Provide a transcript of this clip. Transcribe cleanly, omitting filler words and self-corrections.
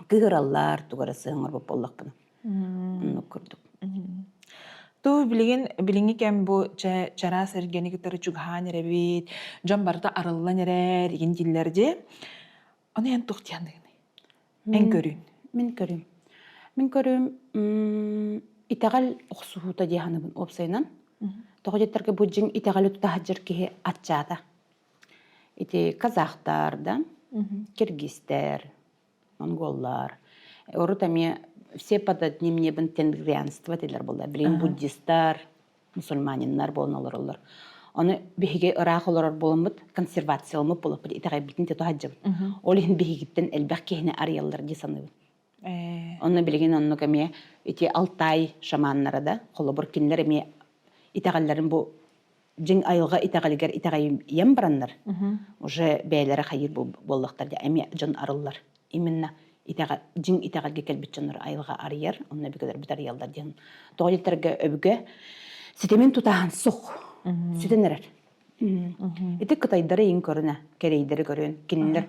Кыһыраллар, тугу эрэ сыһыҥырбыт буоллахпына. Оннук курдук. Туу билигин билиҥҥи кэм бу чэ чараас эргэни кытары чугаһаан эрэбит, дьон барыта арыллан эрэр игин дииллэр дии. Ону эн туох диэххиний? Эн көрүүн. Мин көрүүм. Мин көрүүм итэҕэл охсуһуута дии саныыбын уопсайынан. Тоҕо диэтэргэ бу дьиҥ итэҕэли тута сылдьар киһи аччаата. Ити казахтар да, киргизтэр, монголлар. Урут эмиэ все под одним небом тенгрианство дииллэр буолла. Билигин буддистар, мусульманиннар буолан олороллор. Ону биһиги ыраах олорор буоламмыт, консервацияламмыт буолаппыт, итэҕэйбитин тото сылдьабыт. Ол иһин биһигиттэн элбэх киһини арыйаллар дии саныыбын. Онно билигин оннук эмиэ ити Алтай шаманнара да, холобур, кинилэр эмиэ итэҕэллэрин бу дьиҥ айылҕа итэҕэлигэр итэҕэйэн бараннар, уже бэйэлэрэ хайыыр буоллахтар дии, эмиэ дьон арыллар. Именно итэҕэл, дьиҥ итэҕэлгэ кэлбит дьоннор айылҕа арыйар, онно өбүгэлэрбит арыйаллар диэн. Тоҕо диэтэргэ өбүгэ ситимин тутаһан сух, сүтэн эрэр. Ити кытайдары иҥ көрүнэ, кэриэйдэри көрүөн, кинилэр.